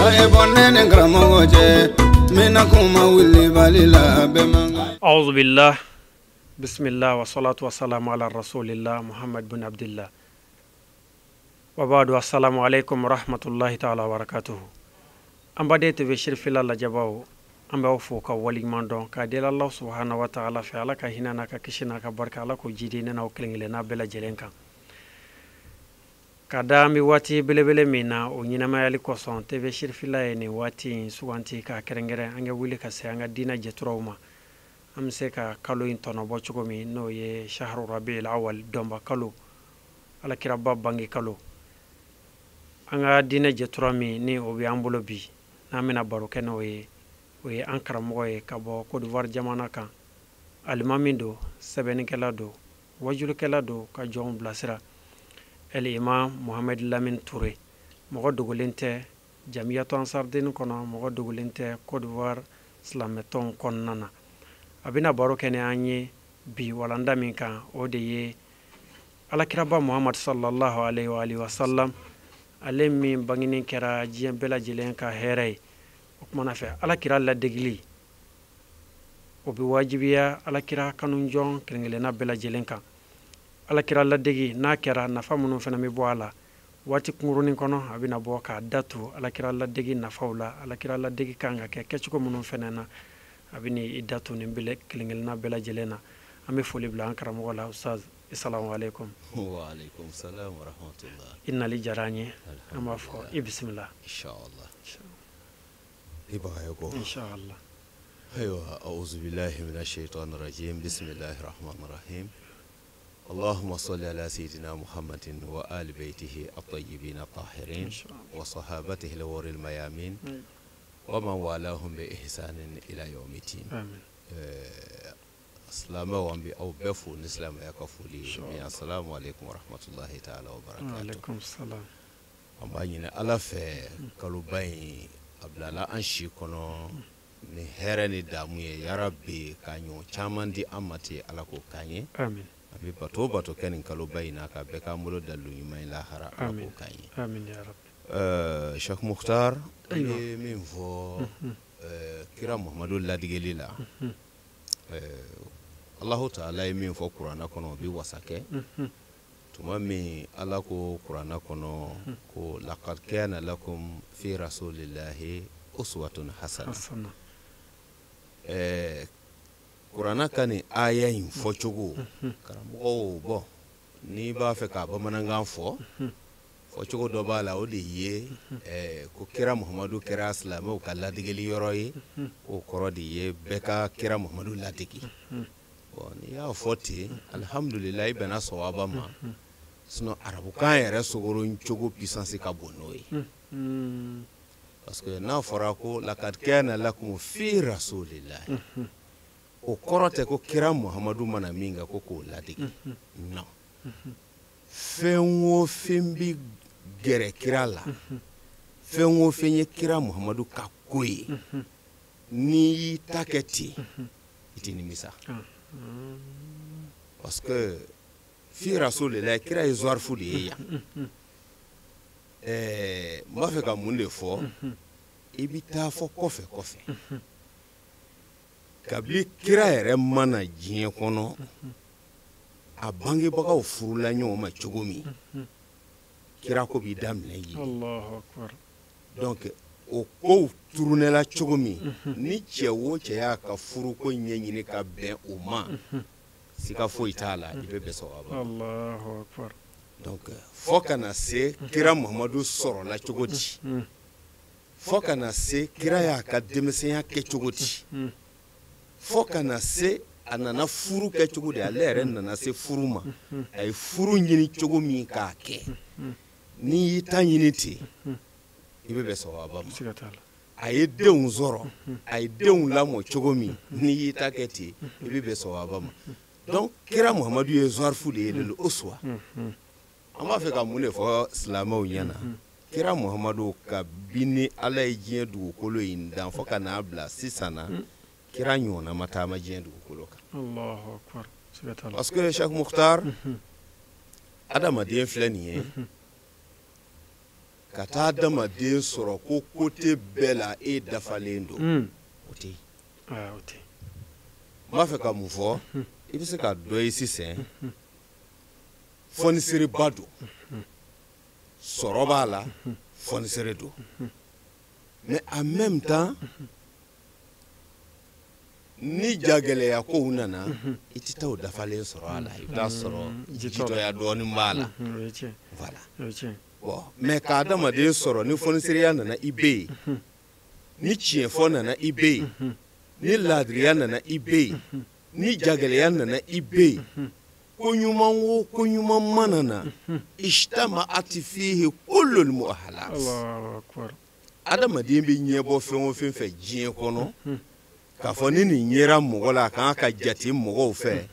A ye bɔ ne ni karamɔgɔ cɛ n bɛna kuma wulibali la bɛɛ man kan. أعوذ بالله بسم الله والصلاة والسلام على رسول الله محمد بن عبد الله وبعد السلام عليكم ورحمة الله تعالى وبركاته. An baden TV Sirifila lajɛbaw, an b'aw fo ka waleɲuman dɔn k'a deli Allah subhanahu wa ta'ala fɛ, Ala ka hinɛ n'a ka kisi n'a ka barika, Ala k'o jidi ne n'aw kelen kelenna bɛɛ lajɛlen kan. Ka da an bɛ waati belebele min na, o ɲɛnamayali kosɔn TV Sirifila ye nin waati in suganti k'a kɛrɛnkɛrɛn an ka wuli ka se an ka diinɛ jɛturaw ma, an bɛ se ka kalo in tɔnɔbɔ cogo min, n'o ye shahru rabiul awal, dɔnba kalo, alakiraba bange kalo. An ka diinɛ jɛtura min ni o bɛ an bolo bi, n'an bɛna baro kɛ n'o ye, o ye an karamɔgɔ ye ka bɔ Côte d'Ivoire jamana kan. Alimami don, sɛbɛnnikɛla don, wajulikɛla don, ka jɔnw bilasira, El Imam Mohamed Lamine Touré. Mɔgɔ dogolen tɛ Jamiyatu Ansardeni kɔnɔ, mɔgɔ dogolen tɛ Côte d'Ivoire silamɛtɔnw kɔnɔna na. A bɛna baro kɛ ni an ye bi walanda min kan, o de ye alakiraba Muhammad sallallahu alaihi wa alihi wa sallam, ale min bangeni kɛra diɲɛ bɛɛ lajɛlen ka hɛrɛ ye. O kumana fɛ, alakira ladegili o bɛ wajibiya alakira kanujɔn kelen kelenna bɛɛ lajɛlen kan. Alakira ladegi n'a kɛra, nafa minnu fana bɛ bɔ a la waati kunkurunin kɔnɔ, a bɛna bɔ k'a datu alakira ladegi nafaw la, alakira ladegi kan ka kɛ kɛcogo minnu fana na, a bɛ i datu nin kelen kelenna bɛɛ lajɛlen na. An bɛ foli bila an karamɔgɔ la. Ustaz, assalamu alaikum. Wa alaikum salam wa rahmatullah. I nali diyara an ye, an b'a fɔ i bisimila. Inshallah. I Bagayoko. Inshallah. Ayiwa, a'udhu billahi minash shaitanir rajim, bismillahir rahmanir rahim. اللهم صل على سيدنا محمد وآل بيته الطيبين الطاهرين وصحابته الغر الميامين ومن والاهم بإحسان إلى يوم الدين. آمين. Silamɛw, an bɛ aw bɛɛ fo ni silamɛya ka foli ye. Assalamu alaikum warahmatullahi ta'ala wabarakatuh. Alaikum salam. An b'a ɲini Ala fɛ, kaloba in a bilala an si kɔnɔ ni hɛrɛ ni damu ye, yarabi ka ɲɔgɔn caman di an ma ten, Ala k'o k'an ye. Amin. An bɛ bato o bato kɛ nin kaloba in na, ka bɛɛ k'an bolo dalilu ɲuman ye lahara, Ala k'o k'an ye. Amin ya rabbi. Cheikh Mukhtar, an bɛ min fɔ kira Muhamadu ladigeli la, Alahu Taala ye min fɔ kuranna kɔnɔ, o bɛ wasa kɛ. Tuma min Ala ko kuranna kɔnɔ ko laqad kana lakum fi rasulillahi uswatun hasana. Kuranna ka nin aya in fɔcogo, karamɔgɔw, bɔn n'i b'a fɛ ka bamanankan fɔ, fɔcogo dɔ b'a la, o de ye ko kira Muhamadu kɛra silamɛw ka ladegeli yɔrɔ ye. O kɔrɔ de ye bɛɛ ka kira Muhamadu ladege. Bon, n'i y'a fɔ ten, alihamudulila, i bɛnna sɔwaba ma. Sinon arabukan yɛrɛ sogoro cogo puissance ka bon n'o ye, parce que n'a fɔra ko laqad kana lakum fi rasulillahi, o kɔrɔ tɛ ko kira Muhamadu mana min kɛ ko k'o ladege. Non, fɛn o fɛn bi gɛrɛ kira la, fɛn o fɛn ye kira Muhamadu ka ko ye, n'i y'i ta kɛ ten, i tɛ nimisa. Parce que fi rasulillahi, kira ye zɔrifu de ye yan. N b'a fɛ ka mun de fɔ? I bɛ taa fɔ kɔfɛ kɔfɛ, kabini kira yɛrɛ ma na diɲɛ kɔnɔ, a bangebagaw furula ɲɔgɔn ma cogo min, kira ko b'i daminɛ yen. Allahu akbar. Donc o kow turunɛla cogo min, ni cɛ o cɛ y'a ka furuko ɲɛɲini ka bɛn o ma, siga foyi t'a la, i bɛ bɛn sawaba ma. Allahu akbar. Donc fo ka na se kira Muhamadu sɔrɔla cogo di, fo ka na se kira y'a ka denmisɛnya kɛ cogo di, fo ka na se a nana furu kɛ cogo di, ale yɛrɛ nana se furu ma, a ye furu ɲini cogo min k'a kɛ, n'i y'i ta ɲini ten, i bɛ bɛn sawaba ma. Siga t'a la. A ye denw sɔrɔ, a ye denw lamɔ cogo min, n'i y'i ta kɛ ten, i bɛ bɛn sawaba ma. Donc kira Muhamadu ye zɔrifu de ye, lil uswa. An b'a fɛ ka mun de fɔ silamɛw ɲɛna? Kira Muhamadu, kabini Ala ye diɲɛ dugukolo in dan fo ka n'a bila sisan na, kira ɲɔgɔnna ma taama diɲɛ dugukolo kan. Allahu akbar. Siga t'a la. Parce que Cheikh Mukhtar, adamaden filɛ nin ye, Ka taa adamaden sɔrɔ ko côté bɛɛ la e dafalen don, o tɛ yen. N b'a fɛ ka mun fɔ, i bɛ se ka dɔ ye sisan, fɔnisereba don, sɔrɔ b'a la, fɔnisere don, mais en même temps ni jagɛlɛya kow nana, i tɛ taa o dafalen sɔrɔ a la, i bɛ taa sɔrɔ jitɔya dɔɔnin b'a la. Voilà. Bon, mais ka adamaden sɔrɔ ni fɔnisereya nana i bɛ yen, ni tiɲɛfɔ nana i bɛ yen, ni laadiriya nana i bɛ yen, ni jagɛlɛya nana i bɛ yen, ko ɲuman o ko ɲuman mana na, ijtama'at fihi kullul mu'ahalat. Adamaden bɛ ɲɛbɔ fɛn o fɛn fɛ diɲɛ kɔnɔ, k'a fɔ ni nin yera mɔgɔ la a kan ka jate mɔgɔw fɛ,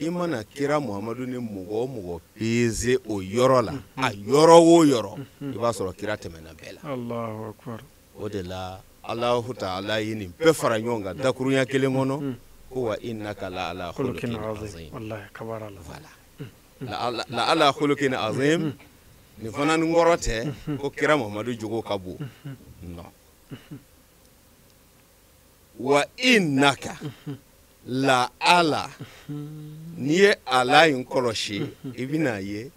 i mana kira Muhamadu ni mɔgɔ o mɔgɔ peze o yɔrɔ la, a yɔrɔ o yɔrɔ, i b'a sɔrɔ kira tɛmɛna bɛɛ la. O de la Alahu ta'ala ye nin bɛɛ fara ɲɔgɔn kan dakurunya kelen kɔnɔ, ko wa innaka la ala khuluqin azim. Voilà. La ala khuluqin azim. Nin fana ni kɔrɔ tɛ ko kira Muhamadu jogo ka bon. Non. Wa innaka la ala, n'i ye ala in kɔlɔsi, i bɛna ye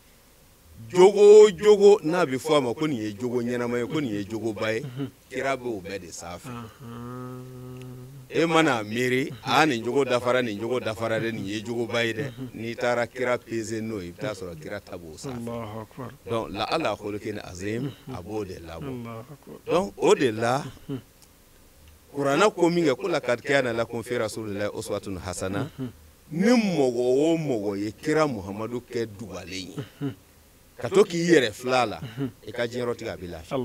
jogo o jogo n'a bɛ fɔ a ma ko nin ye jogo ɲɛnama ye, ko nin ye jogoba ye, kira b'o bɛɛ de sanfɛ. E mana miiri, a nin jogo dafara, nin jogo dafara dɛ, nin ye jogoba ye dɛ, n'i taara kira peze n'o ye, i bɛ taa sɔrɔ kira ta b'o sanfɛ. Donc la ala khuluqin azim, a b'o de labɔ. Donc o de la Kuranɛ ko min kɛ ko laqad kana lakum fi rasulillahi uswatun hasana, ni mɔgɔ o mɔgɔ ye kira Muhamadu kɛ dubalen ye, ka to k'i yɛrɛ filɛ a la, i ka diɲɛlatigɛ a bɛ lafiya.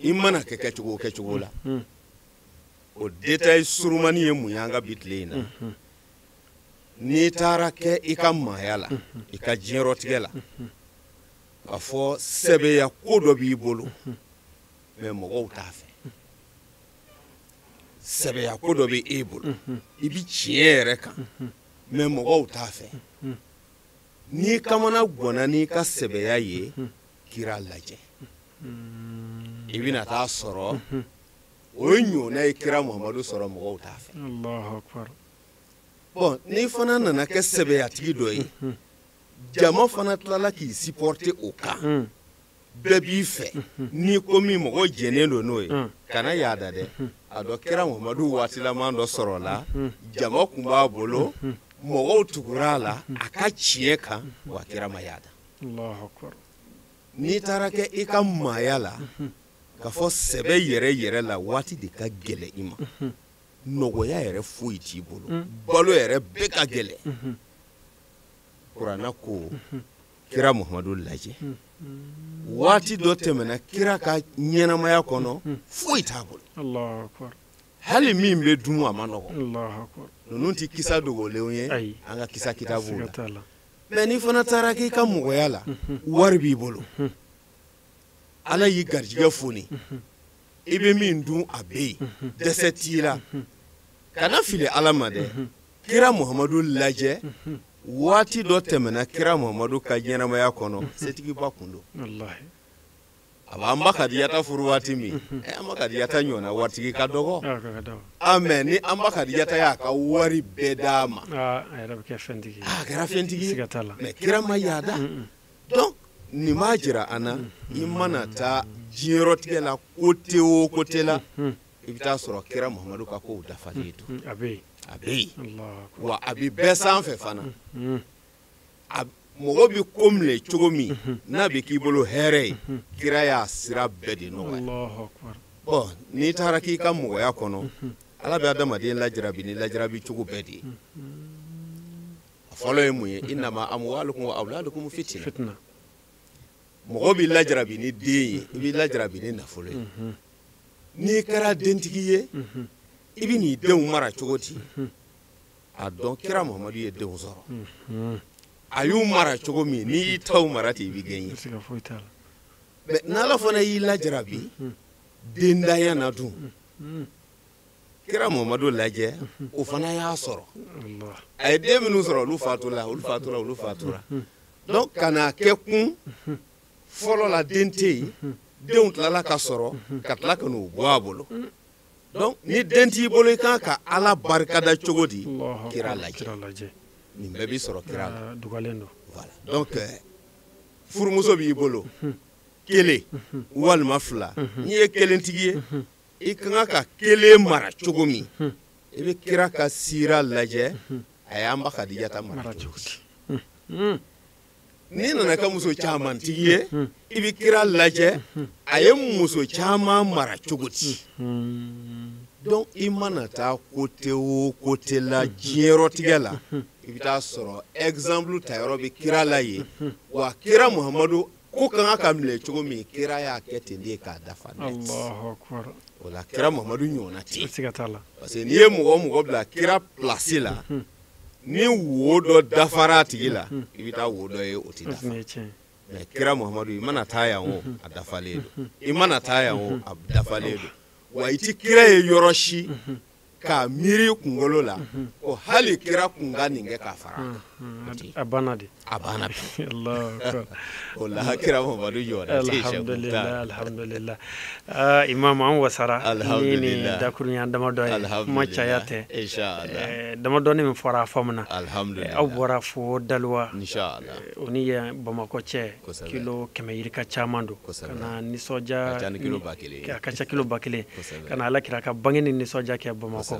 I mana kɛ kɛcogo o kɛcogo la, o détail surumani ye mun ye an ka bi tile in na, n'i taara kɛ i ka maaya la, i ka diɲɛlatigɛ la, k'a fɔ sɛbɛya ko dɔ b'i bolo, mais mɔgɔw t'a fɛ. Sɛbɛya ko dɔ bɛ e bolo, i bɛ tiɲɛ yɛrɛ kan, mais mɔgɔw t'a fɛ. N'i kamana gwanna n'i ka sɛbɛya ye, kira lajɛ, i bɛna taa sɔrɔ o ye ɲɔgɔnna ye kira Muhamadu sɔrɔ mɔgɔw t'a fɛ. Bon, n'i fana nana kɛ sɛbɛyatigi dɔ ye, jama fana tilala k'i supporter o kan, bɛɛ b'i fɛ, n'i ko min mɔgɔ jɛnnen don n'o ye, kana yaada dɛ. A dɔn kira Muhamadu waatilaman dɔ sɔrɔla, jama kun b'a bolo, mɔgɔw tugura a la a ka tiɲɛ kan, wa kira ma yaada. N'i taara kɛ i ka maaya la, k'a fɔ sɛbɛ yɛrɛ yɛrɛ la, waati de ka gɛlɛn i ma, nɔgɔya yɛrɛ foyi t'i bolo, balo yɛrɛ bɛɛ ka gɛlɛn. Kuranɛ ko kira Muhamadu lajɛ, waati dɔ tɛmɛna kira ka ɲɛnamaya kɔnɔ, foyi t'a bolo, hali min bɛ dun a ma nɔgɔ. Ninnu tɛ kisa dogolenw ye an ka kisa kitabuw la. Mais n'i fana taara k'i ka mɔgɔya la, wari b'i bolo, Ala y'i garijɛgɛ foni, i bɛ min dun a bɛ yen, dɛsɛ t'i la, kana fili Ala ma dɛ. Kira Muhamadu lajɛ, waati dɔ tɛmɛna kira Muhamadu ka ɲɛnamaya kɔnɔ, setigiba kun don. A b'an ba Kadijata furu waati min, an ba Kadijata ɲɔgɔnna waritigi ka dɔgɔ. A mais ni an ba Kadijata y'a ka wari bɛɛ d'a ma, a kɛra fɛntigi ye, mais kira ma yaada. Donc nin b'a jira an na, i mana taa diɲɛlatigɛ la côté o côté la, i bɛ taa sɔrɔ kira Muhamadu ka kow dafalen don. A bɛ yen, wa a bɛ bɛɛ sanfɛ fana. Mɔgɔ bɛ ko minɛ cogo min n'a bɛ k'i bolo hɛrɛ ye, kira y'a sira bɛɛ de nɔgɔya. Bon, n'i taara k'i ka mɔgɔya kɔnɔ, Ala bɛ adamaden lajarabi ni lajarabi cogo bɛɛ de ye. A fɔlɔ ye mun ye? Innama amwalukum wa awladukum fitina. Mɔgɔ b'i lajarabi ni den ye, i b'i lajarabi ni nafolo ye. N'i kɛra dentigi ye, i bɛ n'i denw mara cogo di? A dɔn kira Muhamadu ye denw sɔrɔ, a y'u mara cogo min, n'i y'i taw mara ten, i bɛ gɛn ye. Mais n'Ala fana y'i lajarabi dendanya na dun, kira Muhamadu lajɛ, o fana y'a sɔrɔ. A ye den minnu sɔrɔ, olu fatura, olu fatura, olu fatura. Donc ka n'a kɛ kun Fɔlɔ la den tɛ yen, denw tilala ka sɔrɔ ka tila ka n'u bɔ a bolo. Donc ni den t'i bolo, i kan ka Ala barikada cogo di? Kira lajɛ. Nin bɛɛ b'i sɔrɔ kira la. Dugalen don. Voilà. Donc furumuso b'i bolo kelen walima fila, n'i ye kelentigi ye, i kan ka kelen mara cogo min, i bɛ kira ka sira lajɛ, a y'an ba Kadijata mara cogo di. N'i nana kɛ muso caman tigi ye, i bɛ kira lajɛ, a ye muso caman mara cogo di. Donc i mana taa côté o côté la diɲɛyɔrɔtigɛ la, i bɛ taa sɔrɔ exemple ta yɔrɔ bɛ kira la yen. Wa kira Muhamadu ko kan ka minɛ cogo min, kira y'a kɛ ten de k'a dafa net. O la kira Muhamadu ɲɔgɔnna tɛ yen. Siga t'a la. Parce que n'i ye mɔgɔ o mɔgɔ bila kira place la, ni wo dɔ dafara a tigi la, i bɛ taa wo dɔ ye o tɛ dafa. Mais kira Muhamadu, i mana taa yan o, a dafalen don. I mana taa yan o, a dafalen don. Wa i ti kira ye yɔrɔ si k'a miiri kunkolo la ko hali kira kun ka nin kɛ k'a fara a kan. A banna de. A banna bi. O la kira Muhamadu ɲɔgɔnna tɛ yen. Alhamdulillah, alhamdulillah. Imam, an wasara ni nin dakurunya damadɔ ye, kuma caya tɛ. Inshallah. Damadɔni min fɔra a faamuna. Alhamdulillah. Aw bɔra fo Daluwa. Inshallah. O ni yan Bamakɔ cɛ kilo 100 yirika caman don. Ka na nisɔndiya. A ka ca ni kilo 1000. A ka ca kilo 1000. Ka na Ala kira ka bange ni nisɔndiya kɛ Bamakɔ.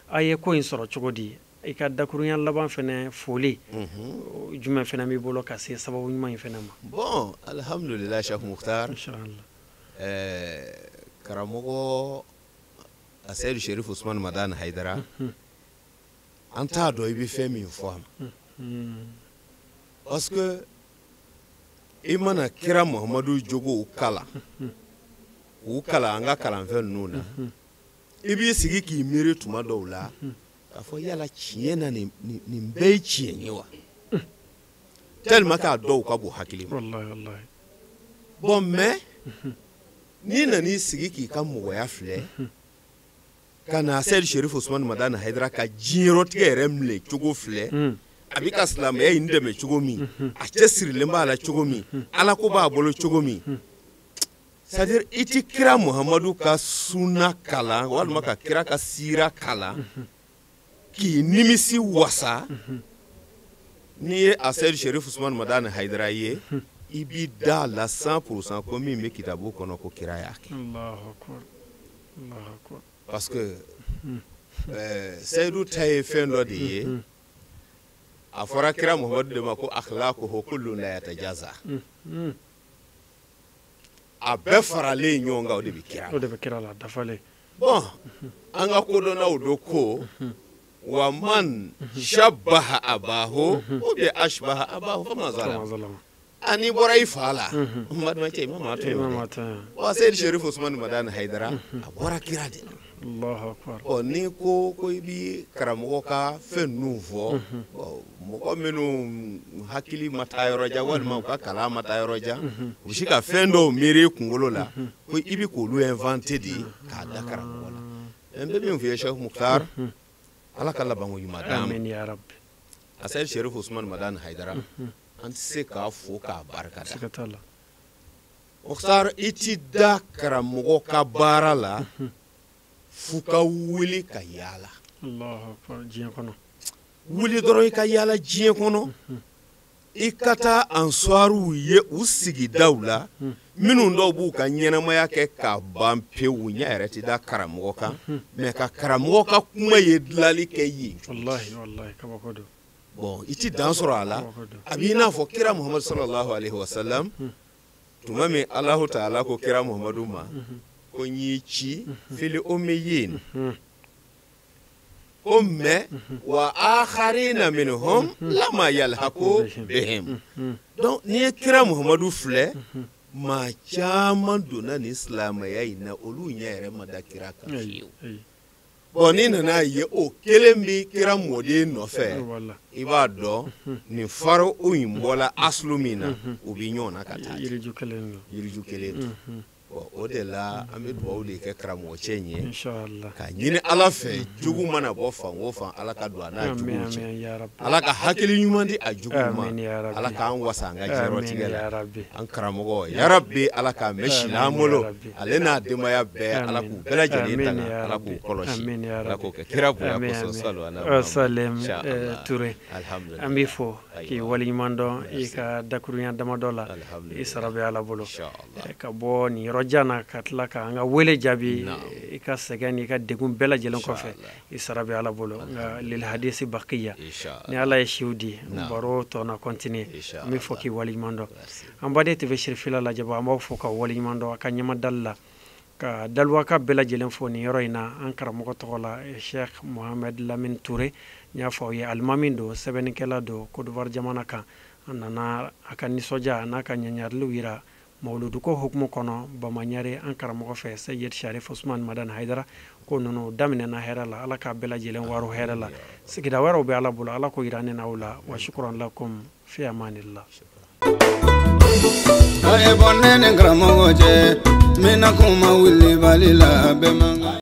A ye ko in sɔrɔ cogo di? I ka dakurunya laban fɛnɛ foli jumɛn fɛnɛ b'i bolo ka se sababu ɲuman in fɛnɛ ma? Bon, alhamdulillah, Cheikh Mukhtar. Inshallah. Karamɔgɔ Seyidu Sherif Usman Madani Hayidara, an t'a dɔn i bɛ fɛn min fɔ a ma. Parce que i mana kira Muhamadu jogow kalan, k'u kalan an ka kalanfɛn ninnu na, i b'i sigi k'i miiri tuma dɔw la k'a fɔ yala tiɲɛ na nin bɛɛ ye tiɲɛ ye wa? Tellement k'a dɔw ka bon hakili ma. Wallahi, wallahi. Bon, mais n'i nan'i sigi k'i ka mɔgɔya filɛ, ka na Seyidu Sherif Usman Madani Hayidara ka diɲɛyɔrɔtigɛ yɛrɛ minɛ cogo filɛ, a bɛ ka silamɛya in dɛmɛ cogo min, a cɛsirilen b'a la cogo min, Ala ko b'a bolo cogo min, c'est-à-dire i ti kira Muhamadu ka sunna kalan walima ka kira ka sira kalan k'i nimisi wasa. N'i ye a Seyidu Sherif Usman Madani Hayidara ye, i b'i da la 100% ko min bɛ kitabu kɔnɔ ko kira y'a kɛ. Parce que Seyidu ta ye fɛn dɔ de ye. A fɔra kira Muhamadu de ma ko akhlaquhu kullun la yatajaza. A bɛɛ faralen ɲɔgɔn kan, o de bɛ kira la. O de bɛ kira la, dafalen. Bon, an ka kodɔnnaw do ko wa man shabaha abahu ou bien ashbaha abahu fama zalama. A n'i bɔra i fa la, n balimakɛ, i ma maa to yen dɛ. Wa Seyidu Sherif Usman Madani Hayidara, a bɔra kira de la. Ɔ n'i ko ko i bi karamɔgɔ ka fɛn ninnu fɔ, mɔgɔ minnu hakili ma taa yɔrɔ jan walima u ka kalan ma taa yɔrɔ jan, u bɛ se ka fɛn dɔw miiri i kunkolo la ko i bɛ k'olu inventer de k'a da karamɔgɔ la. N bɛ min f'i ye Cheikh Mukhtar, Ala ka labanko ɲuman d'an ma. Amin ya Rabbi. A Seyidu Sherif Usman Madani Hayidara, an tɛ se k'a fo k'a barika da. Siga t'a la. Mukhtar, i ti da karamɔgɔ ka baara la f'u ka wuli ka yaala. Allahu akbar, diɲɛ kɔnɔ. Wuli dɔrɔn i ka yaala diɲɛ kɔnɔ, i ka taa ansaruw ye u sigidaw la, minnu dɔw b'u ka ɲɛnamaya kɛ k'a ban pewu, ɲɛ yɛrɛ tɛ da karamɔgɔ kan, mais ka karamɔgɔ ka kuma ye dilanli kɛ yen. Wallahi, wallahi, kabako don. Bon, i ti dan sɔrɔ a la. A b'i n'a fɔ kira Muhamadu sallallahu alaihi wa sallam, tuma min Alahu taala ko kira Muhamadu ma ko n y'i ci fili ummiyin, ko mais wa akharina minhum lama yalhaqu bihim. Donc n'i ye kira Muhamadu filɛ, maa caman donna nin silamɛya in na, olu ɲɛ yɛrɛ ma da kira kan fiyewu. Bon, n'i nana ye o kelen bɛ kira mɔden nɔfɛ, i b'a dɔn nin faro in bɔla asulu min na, u bɛ ɲɔgɔn na ka taa. Yiriju kelen don. Yiriju kelen don. Bon, O de la an bɛ dugawu de kɛ karamɔgɔ cɛ in ye, ka ɲini Ala fɛ jugu mana bɔ fan o fan, Ala ka don a n'a juguw cɛ, Ala ka hakili ɲuman di a juguw ma, Ala k'an wasa an ka diɲɛlatigɛ la. An karamɔgɔ yarabi Ala k'a mɛn si la an bolo, ale n'a denbaya bɛɛ, Ala k'u bɛɛ lajɛlen tanga, Ala k'u kɔlɔsi, Ala k'o kɛ kira bonya kosɔn. Salem Ture, an b'i fo k'i waleɲuman dɔn i ka dakurunya damadɔ la, i sara bɛ Ala bolo. Ka bɔ nin yɔrɔ jan na ka tila k'an ka wele jaabi, i ka sɛgɛn n'i ka degun bɛɛ lajɛlen kɔfɛ, i sara bɛ Ala bolo. Nka lil hadisi bakiya, ni Ala ye siw di, baro tɔ na continuer. An bɛ fɔ k'i waleɲuman dɔn. An baden TV Sirifila lajɛbaa, an b'aw fo ka waleɲuman dɔn a ka ɲɛmadali la, ka daluwaka bɛɛ lajɛlen fo nin yɔrɔ in na an karamɔgɔ tɔgɔ la, Cheikh Mohamed Lamine Touré. N y'a fɔ aw ye, alimami don, sɛbɛnnikɛla don Côte d'Ivoire jamana kan. An nana a ka nisɔndiya n'a ka ɲaɲariliw yira mawuluduko hukumu kɔnɔ Bamaɲare an karamɔgɔ fɛ, Seyid Sharif Usman Madani Hayidara. Ko ninnu daminɛna hɛrɛ la, Ala k'a bɛɛ lajɛlen waro hɛrɛ la. Sigida wɛrɛw bɛ Ala bolo, Ala ko yira ne n'aw la. Wa shukran lakum fi amanillah. A ye bɔ ne ni karamɔgɔ cɛ, n bɛna kuma wulibali la bɛɛ man kan.